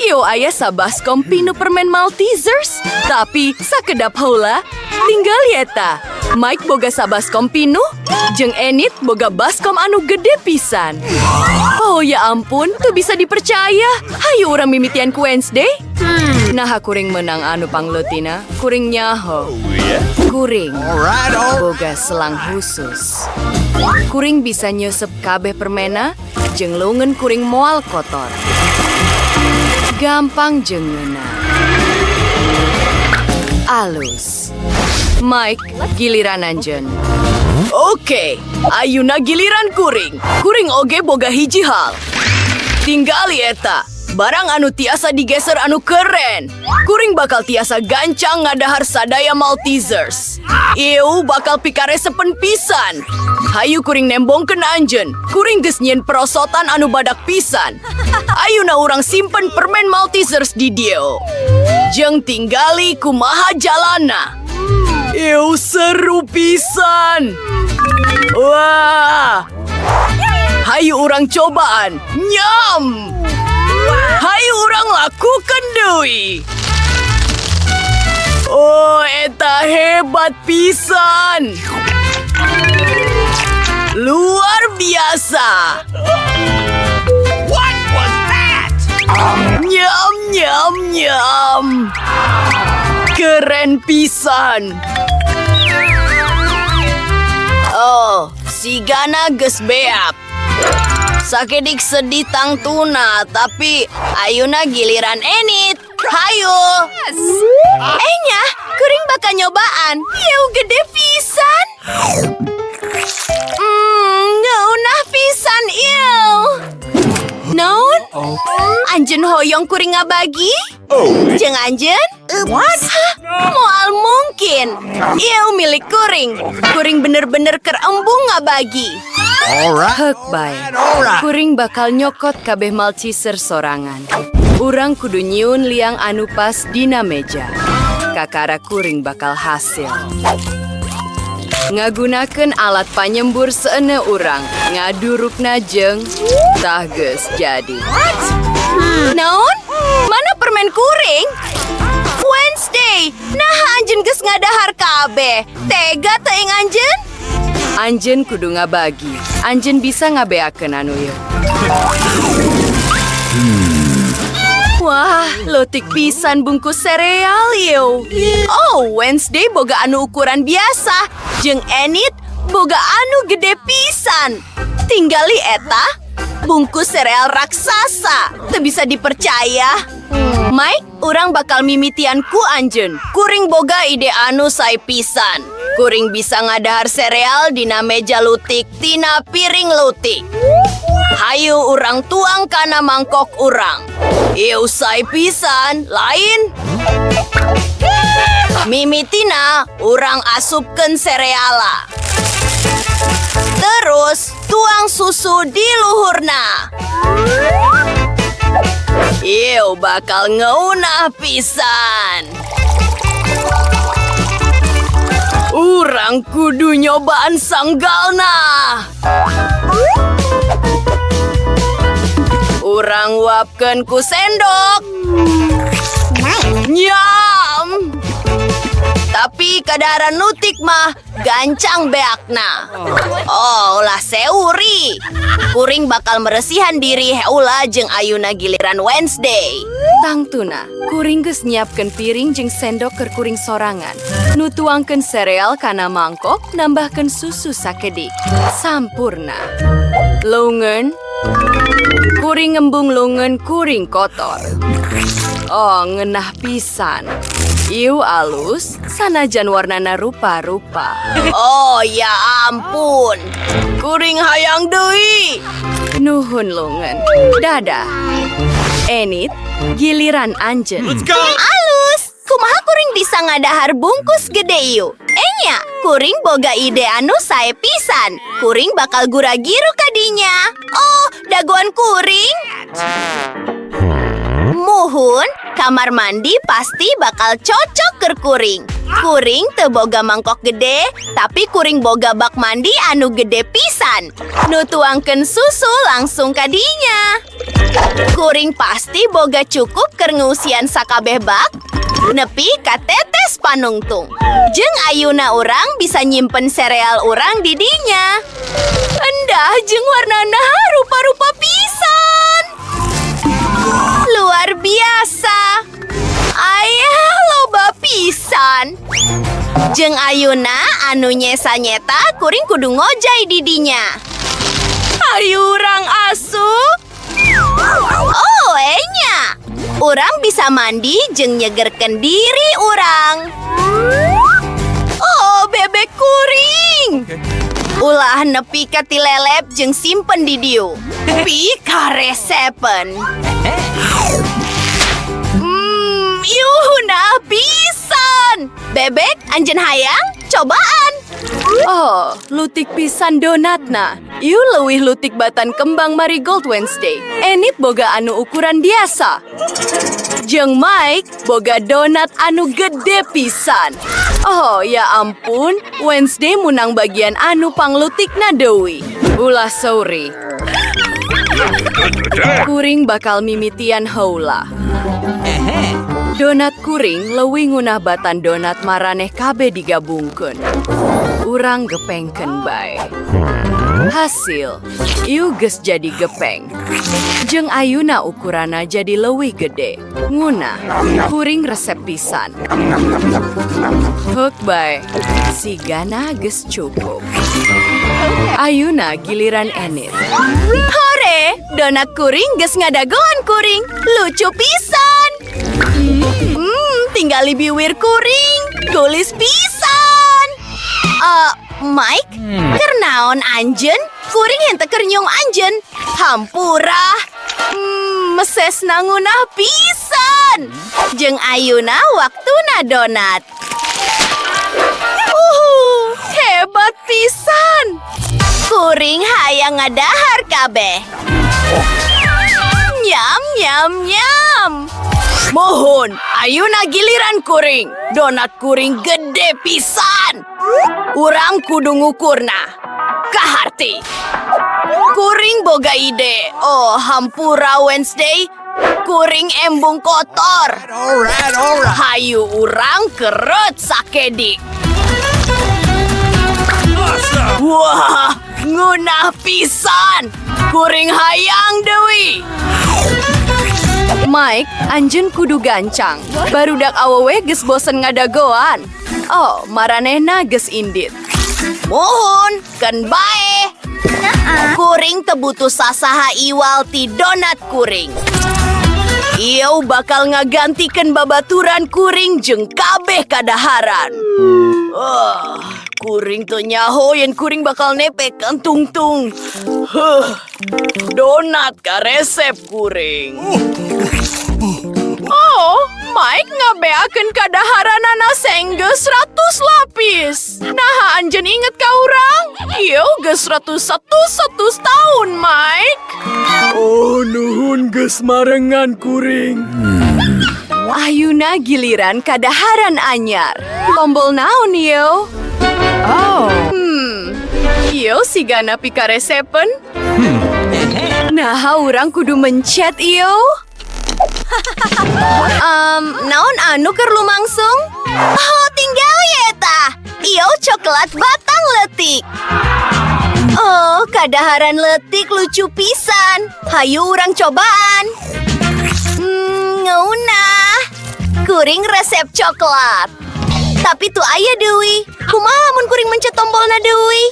Ieu aya sabaskom pinuh permen Maltesers. Tapi sakedap heula, tinggali eta. Mike boga sabaskom pinuh, jeung Enid boga baskom anu gede pisan. Oh ya ampun, teu bisa dipercaya. Hayu urang mimitian ku Wednesday. Nah, kuring menang anu pangleutina, kuring nyaho. Kuring boga selang khusus. Kuring bisa nyeusep kabeh permena, jeung leungeun kuring moal kotor. Gampang jeung ngeunah. Alus. Mike, giliran anjeun. Oke, ayeuna giliran kuring. Kuring oge boga hiji hal. Tinggali eta. Barang anu tiasa digeser anu keren. Kuring bakal tiasa gancang ngadahar sadaya Maltesers. Ieu bakal pikaresepen pisan. Hayu kuring nembongkeun anjeun. Kuring geus nyieun perosotan anu badak pisan. Ayeuna urang simpen permen Maltesers di dieu. Jeung tinggali kumaha jalana. Ieu seru pisan. Wah. Hayu urang cobaan. Nyam. Hayu urang lakukan deui. Oh, eta hebat pisan. Luar biasa. What was that? Nyam, nyam, nyam. Keren pisan. Oh, sigana geus beak. Sakedik sedih tangtuna, tapi ayeuna giliran Enid. Hayu. Enya, kuring bakal nyobaan. Ieu gede pisan. Ngeunah pisan ieu. Naon? Anjeun hoyong kuring ngabagi? Jeung anjeun? What? Hah? Moal mungkin. Ieu milik kuring. Kuring bener-bener keur embung ngabagi. Alright. Heuk bae. Alright. Kuring bakal nyokot kabeh Malteser sorangan. Urang kudu nyieun liang anu pas dina meja. Kakara kuring bakal hasil. Ngagunakeun alat panyembur seuneu urang, ngadurukna jeung tah geus jadi. Naon? Mana permen kuring? Wednesday, nah anjeun geus ngadahar kabeh. Tega teuing anjeun? Anjeun kudu ngabagi. Anjeun bisa ngabeakeun anu ieu. Wah, leutik pisan bungkus sereal ieu. Oh, Wednesday boga anu ukuran biasa. Jeung Enid boga anu gede pisan. Tinggali eta, bungkus sereal raksasa. Teu bisa dipercaya. Mike, urang bakal mimitian ku anjeun. Kuring boga ide anu sae pisan. Kuring bisa ngadahar sereal dina meja lutik tina piring lutik. Hayu urang tuang kana mangkok urang. Ieu sae pisan, lain? Mimitina urang asupkeun sereala. Terus tuang susu di luhurna. Ieu bakal ngeunah pisan. Urang kudu nyobaan sanggalna. Urang uapkeun ku sendok. Nyam. Tapi kadaharan nutik mah gancang beakna. Oh, ulah seuri. Kuring bakal meresihan diri heula jeung ayuna giliran Wednesday. Tangtuna, kuring geus nyiapkeun piring jeung sendok keur kuring sorangan. Nu tuangkeun sereal kana mangkok, nambahkeun susu sakedik. Sampurna. Leungeun, kuring ngembung leungeun kuring kotor. Oh, ngeunah pisan. Ieu alus, sanajan warnana rupa-rupa. Oh, ya ampun. Kuring hayang deui. Nuhun leungeun. Dadah. Enid, giliran anjeun. Let's go. Alus, kumaha kuring bisa ngadahar bungkus gede ieu? Enya, kuring boga ide anu sae pisan. Kuring bakal gura-giru kadinya. Oh, dagoan kuring. Muhun, kamar mandi pasti bakal cocok keur kuring. Kuring teu boga mangkok gede, tapi kuring boga bak mandi anu gede pisan. Nu tuangkeun susu langsung ka dinya. Kuring pasti boga cukup keur ngeusian sakabeh bak, nepi ka tetes panungtung. Jeung ayuna urang bisa nyimpen sereal urang di dinya. Endah jeung warnana rupa-rupa pisan. Luar biasa. Aya loba pisan. Jeung ayuna anu nyesa nyeta kuring kudu ngojay di dinya. Hayu urang asup. Oh, enya. Urang bisa mandi jeung nyegerkeun diri urang. Oh, bebek kuring. Ulah nepi ka tilelep jeung simpen di dieu. Pikaresepen. Yuhuna pisan. Bebek, anjeun hayang, cobaan. Oh, lutik pisan donatna. Ieu leuwih lutik batan kembang Marigold Wednesday. Enid boga anu ukuran biasa. Jeung Mike boga donat anu gede pisan. Oh, ya ampun, Wednesday munang bagian anu panglutikna deui. Ulah sorry. Kuring bakal mimitian heula. Donat kuring leuwih ngeunah batan donat maraneh kabeh digabungkeun. Urang gepengkeun bae. Hasil, ieu geus jadi gepeng. Jeung ayuna ukurana jadi leuwih gede. Ngeunah, kuring resep pisan. Heuk bae, sigana geus cukup. Ayuna giliran Enid. Hore, donat kuring geus ngadagoan kuring. Lucu pisan. Tinggali biwir kuring. Geulis pisan. Eh, Mike, keur naon anjeun? Kuring henteu keur nyium anjeun. Hampura. Mesesna ngeunah pisan. Jeung ayuna waktuna donat. Hebat pisan. Kuring hayang ngadahar kabeh. Nyam, nyam, nyam. Mohon, ayuna giliran kuring. Donat kuring gede pisan. Urang kudu ngukurna. Kaharti. Kuring boga ide. Oh, hampura Wednesday. Kuring embung kotor. Alright, alright. Hayu urang keret sakedik. Wah, ngeunah pisan. Kuring hayang deui. Mike, anjeun kudu gancang. Barudak awewe geus bosen ngadagoan. Oh, maranehna geus indit. Muhun, keun bae. Kuring teu butuh sasaha iwal ti donat kuring. Ieu bakal ngagantikeun babaturan kuring jeung kabeh kadaharan. Oh, kuring teu nyaho yen kuring bakal nepekan tungtung. Huh, donat karesep kuring. Oh, Mike ngabeakeun kadaharanana senggeus 100 lapis. Naha anjeun inget ka urang? Ieu geus 101 tahun, Mike. Oh, nuhun geus marengan kuring. Ayuna giliran kadaharan anyar. Tombol naon ieu? Oh. Ieu sigana pikaresepen. Naha urang kudu mencet ieu? Naon anu keur lumangsung? Oh, tinggal ya eta. Ieu coklat batang leutik. Oh, kadaharan leutik lucu pisan. Hayu urang cobaan. Ngeunah. Kuring resep coklat. Tapi teu aya deui. Kumaha mun kuring mencet tombolna deui?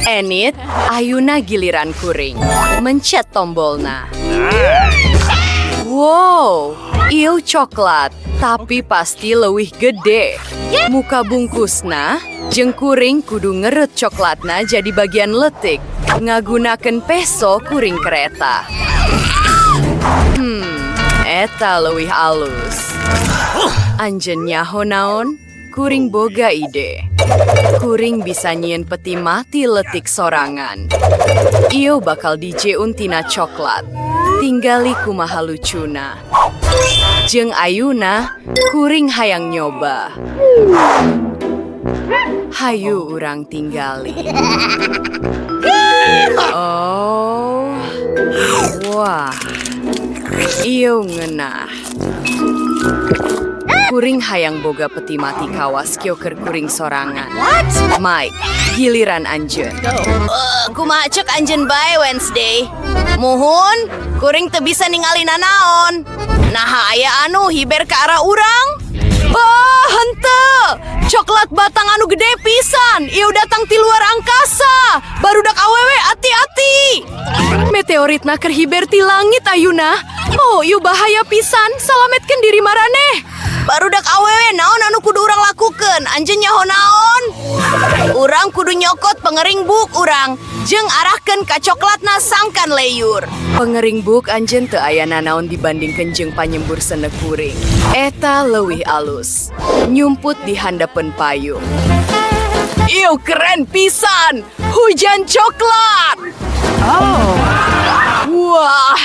Enid, ayuna giliran kuring. Mencet tombolna. Wow, ieu coklat, tapi pasti leuwih gede. Muka bungkusna, jeung kuring kudu ngeret coklatna jadi bagian leutik. Ngagunakeun peso kuring kereta. Eta leuwih alus. Anjeun nyaho naon? Kuring boga ide. Kuring bisa nyieun peti mati leutik sorangan. Ieu bakal dijeun tina coklat. Tinggali kumaha lucuna. Jeung ayuna, kuring hayang nyoba. Hayu urang tinggali. Oh. Wah. Ieu ngeunah. Kuring hayang boga peti mati kawas kieu keur kuring sorangan. Mike, giliran anjeun. Eh, kumaha cek anjeun bae, Wednesday? Muhun, kuring teu bisa ningali nanaon. Naha aya anu hiber ke arah urang? Oh, henteu. Coklat batang anu gede pisan. Ieu datang ti luar angkasa. Barudak awewe ati-ati. Meteoritna keur hiber ti langit ayuna. Oh, ieu bahaya pisan. Salametkeun diri maraneh. Barudak awewe naon anu kudu urang lakukeun? Anjeun nyaho naon? Urang kudu nyokot pengering buuk urang jeung arahkeun ka coklatna sangkan leyur. Pengering buuk anjeun teu aya nanaon dibandingkeun jeung panyembur seuneu kuring. Eta leuwih alus. Nyumput di handapeun payung. Ieu keren pisan. Hujan coklat. Oh. Wah.